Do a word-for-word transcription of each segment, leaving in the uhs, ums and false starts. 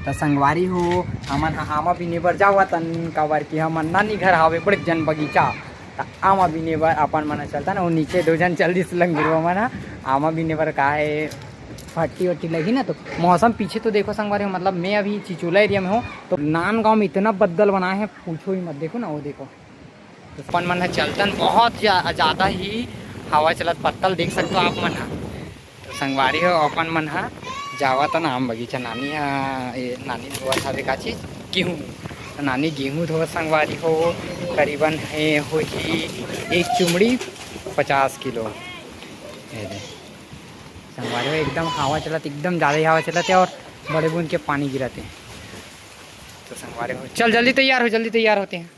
त संगवारी हो, हमन ह आमा बीने बर जावतन, काबर कि हमन नानी घर हावे बड़े जन बगीचा। त आमा बीने बर अपन मन ह चलतन, अउ नीचे दो झन चल दिस लंगुरवा मन ह आमा बीने बर। का हे, फट्टी वट्टी लगही ना। तो मौसम पीछे तो देखो संगवारी हो, मतलब मैं अभी चिचोला एरिया में हूँ, तो नांदगांव में इतना बदल बनाए हे, पूछो ही मत। देखो ना, वो देखो, अपन मन ह चलतन, बहुत जा-, ज्यादा ही हवा चलत, पत्तल देख सकते हो आप मन ह। तो संगवारी हो, अपन मन ह जावतन आम बगीचा। नानी ह, ए, नानी धोवत हवे का चीज, गेहूं। तो नानी गेहूं धोवत संगवारी हो, करीबन हे होही एक चुमड़ी पचास किलो। ये दे संगवारी हो, एकदम हवा चलत, एकदम ज्यादा ही हवा चलत हे और बड़े बूंद के पानी गिरत हे। तो संगवारी हो, चल जल्दी तैयार हो, जल्दी तैयार होते हैं।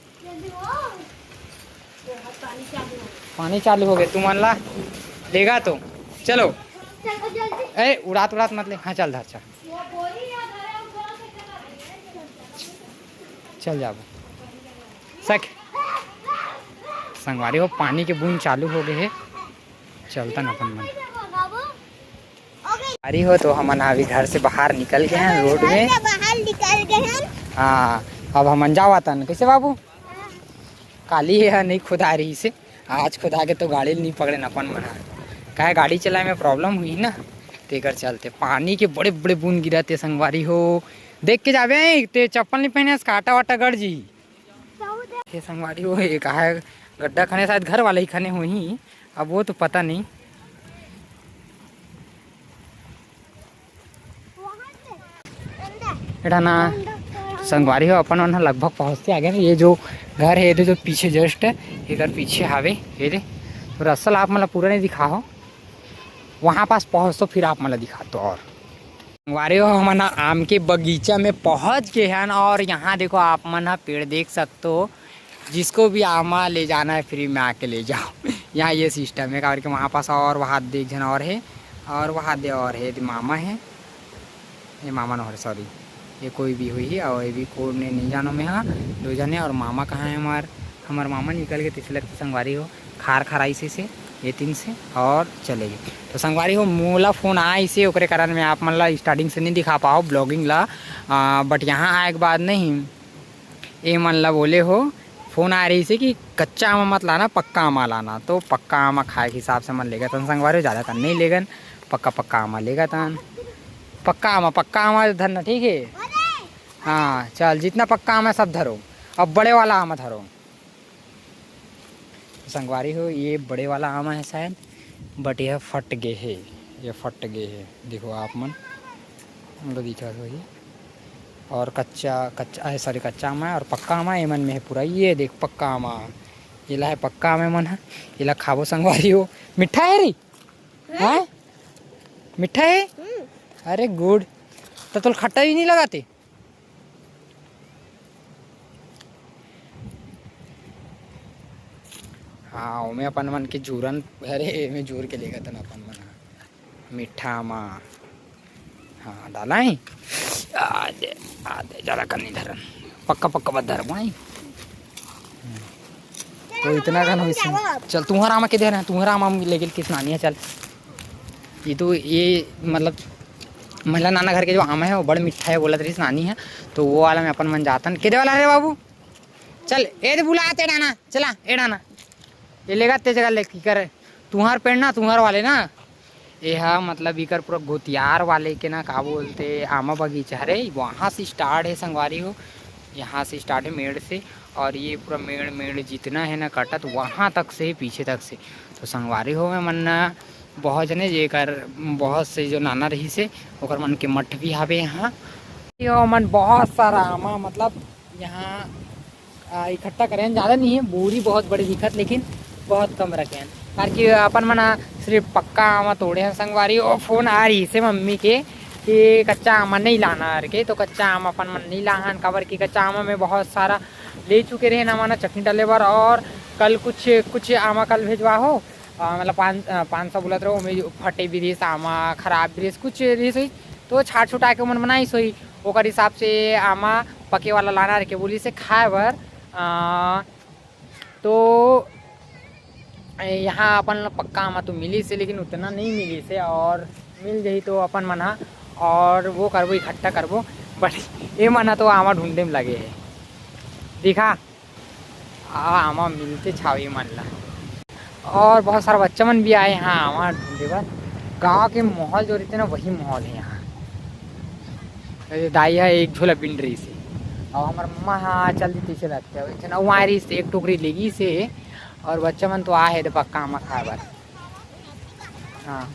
पानी चालू हो गए, तुमन ला लेगा तो चलो। ए, उड़ात उड़ात मत ले। हाँ, चल धर, चल। चल जाबो सक। संगवारी हो, पानी के बूंद चालू हो गए हे, चलतन अपन मन। अरे हो, तो हमन अभी घर से बाहर निकल गए हैं, रोड में। घर से बाहर निकल गए हैं। हाँ, अब हमन जावतन। कैसे बाबू? काली ये नहीं खुदा रही से, आज खुदा के तो गाड़ी नहीं पकड़े न अपन मन ह। काहे, गाड़ी चलाए में प्रॉब्लम हुई ना, तेकर चलते पानी के बड़े बड़े बूंद गिरत हे संगवारी हो। देख के जाबे, ते चप्पल नहीं पहने हस, कांटा वाटा गड़ जी। ये संगवारी हो, ये कहा है गड्ढा खने, शायद घर वाले ही खने होही, अब वो तो पता नहीं। एटा ना संगवारी हो, अपन मन ह लगभग पहुँचते आ गए ना। ये जो घर है, ये जो पीछे जस्ट एकर पीछे हावे, ये दे। तो रसल आप मन ला पूरा नहीं दिखा हो, वहाँ पास पहुँच तो फिर आप मन ला दिखा तो। और संगवारी हो, हमन ह आम के बगीचा में पहुँच गए हन और यहाँ देखो, आप मन ह पेड़ देख सकते हो, जिसको भी आमा ले जाना है, फ्री में आके ले जाओ। यहाँ ये सिस्टम है, काबर के वहाँ पास और वहाँ दे एक झन और है, और वहाँ दे और है, ये मामा है, ये मामा न हो, सॉरी, ये कोई भी हुई है, और ये भी कोड ने नहीं जानो में, हाँ, दो जने। और मामा कहाँ है हमार? हमार मामा निकल के तिसलक के संगवारी हो, खार खार आइस से ये तीन से और चले गए। तो संगवारी हो, मोला फोन आइस से, ओकरे कारण मैं आप मन ला स्टार्टिंग से नहीं दिखा पाओ ब्लॉगिंग ला, बट यहाँ आए के बाद नहीं, ए मन ला बोले हो, फोन आ रही से कि कच्चा आमा मत लाना, पक्का आमा लाना। तो पक्का आमा खाए के हिसाब से मन लेगत हन संगवारी हो, ज्यादा कन नहीं लेगन, पक्का पक्का आमा लेगत हन। पक्का आमा, पक्का आमा धरना, ठीक है? हाँ, चल, जितना पक्का आमा है सब धरो, अब बड़े वाला आमा धरो। संगवारी हो, ये बड़े वाला आमा है शायद, बट यह फट गे हे, ये फट गे हे। देखो आप मन, मतलब दिखत होही। और कच्चा, कच्चा, अरे सॉरी, कच्चा आमा है और पक्का आमा है, एमन में है पूरा। ये देख, पक्का आमा, ये ला है पक्का आमा, एमन है, ये ला खाबो संगवारी हो। मिठा है रे? हैं? मिठा है? अरे गुड, तो तोल खट्टा ही नहीं लगाते। हाँ, ओमे अपन मन के जूरन, अरे, एमे जूर के लेगत हन अपन मन ह। मीठा आमा, हाँ, डाला है। आदे, आदे, ज्यादा कन नहीं धरन। पक्का, पक्का बस धरबो, हैं? तो इतना कन होइस। चल, तुहर आमा के दे रहे हैं, तुहर आमा लेके किस नानी है, चल। ये तो, ये, मतलब, महिला नाना घर के जो आमा है, वो बड़ मीठा है, बोलत रहिस नानी है, तो वो वाला में अपन मन जातन। के दे वाला रे बाबू? चल, ए दे बुला ते डाना, चला, ए डाना। ये लेगा ते जगह ले, की कर, तुहार पेड़ ना, तुहार वाले ना। ये हा, मतलब, इकर पूरा गोतियार वाले के ना, का बोलते, आमा बगीचा हरे, वहाँ से स्टार्ट है संगवारी हो, यहाँ से स्टार्ट है मेड़ से, और ये पूरा मेड़, मेड़ जितना है ना कटत, वहाँ तक से, पीछे तक से। तो संगवारी हो, मैं मन ना बहुत जने, जेकर बहुत से जो नाना रहिस हे, ओकर मन के मठ भी हावे यहाँ। ये मन बहुत सारा आमा, मतलब, यहाँ, आ, इकट्ठा करे हैं, ज़्यादा नहीं है, बोरी बहुत बड़े दिखत, लेकिन बहुत कम रखे हैं, काबर कि अपन मन ह सिर्फ पक्का आमा तोड़े हैं संगवारी। ओ, फोन आ रहिस हे मम्मी के कि कच्चा आमा नहीं लाना करके, तो कच्चा आमा अपन मन नहीं लाहन, काबर कि कच्चा आमा में बहुत सारा ले चुके रहे ना, माना चटनी डाले बर, और कल कुछ, कुछ आमा कल भेजवा हो, आ, मतलब पाँच, आ, पाँच सौ बोलत रहो, ओमे फटे भी रहिस, आमा खराब भी रहिस, कुछ रहिस होही, तो छाट छुटा के ओमन बनाइस होही, ओकर हिसाब से आमा पके वाला लाना रहिके बोलिस हे खाए बर। आ, तो यहाँ अपन ल पक्का आमा तो मिलिस हे, लेकिन उतना नहीं मिलिस हे, और मिल जाही तो अपन मन ह और वो करबो, इकट्ठा करबो। पर ये मन तो आमा ढूंढे में लगे हे। दिखा, आ, आमा मिलते छावे मन ला। और बहुत सारा बच्चा मन भी आए हैं आमा ढूंढे बर। गांव के माहौल जो रहते ना, वही माहौल है यहाँ। ये दाई है, एक झोला बिन रही से, और हमार मम्मा हाँ चल दी पीछे लगते हैं। वहाँ रही से एक टोकरी लेगी से, और बच्चा मन तो आ है तो पक्का आमा खाए बर। हाँ,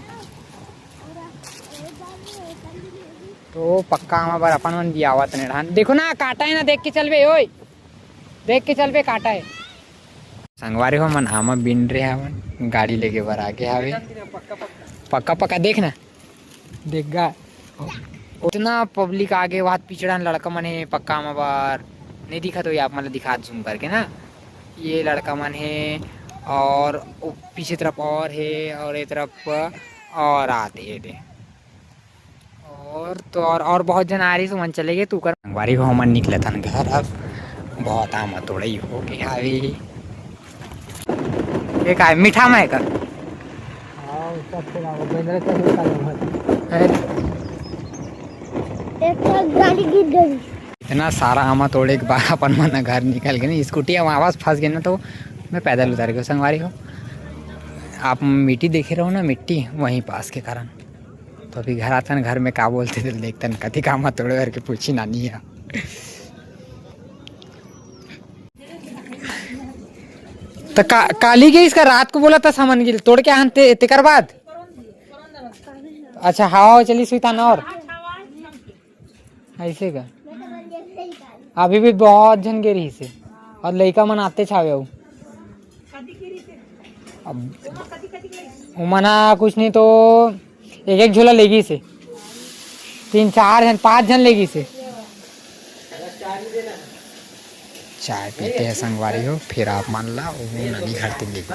तो पक्का आमा बर अपन मन भी आवत ने ढान। देखो ना, काटा है ना, देख के चलबे ओए, देख के चलबे, काटा है। संगवारी हो मन आमा बिन रहे हवन, गाड़ी लेके बर आगे हावे। पक्का पक्का देख ना, देख गा, उतना पब्लिक आगे, वहां पिछड़ा लड़का मन हे पक्का आमा बर। नहीं दिखा तो ये आप मतलब दिखा जूम करके ना, ये लड़का मन हे और वो पीछे तरफ और हे और ये तरफ और आते हे दे। और तो और, और बहुत जन आ रही, सुमन चले गए, तू कर। संगवारी हो, हमन निकलत हन घर अब, बहुत आमा तोड़ई हो गए हावे। ये का है? मीठा में का? हाँ, उसका फिर आओ, बेंदरा का भी काला भाई। अरे, एक तो गाड़ी गिर गई। इतना सारा आमा तोड़े के बाद अपन मन घर निकल गए ना, स्कूटी हम आवाज फंस गए ना, तो मैं पैदल उतर गया संगवारी हो। आप मिट्टी देखे रहो ना, मिट्टी वहीं पास के कारण। तो अभी घर आतन, घर में का बोलते थे, देखतन कति का आमा तोड़े करके पूछी नानी है। तो का, काली गई इसका रात को बोला था सामान गिल तोड़ के आन ते, तेकर बाद। अच्छा, हवा चली सुई तान और ऐसे का। अभी भी बहुत झन गे रही से और लइका मन आते छावे हो। अब उमना कुछ नहीं तो एक एक झोला लेगी से, तीन चार झन, पांच झन लेगी से। चाय पीते हैं संगवारी हो, फिर आप मान ला वो नदी घर तक देखो।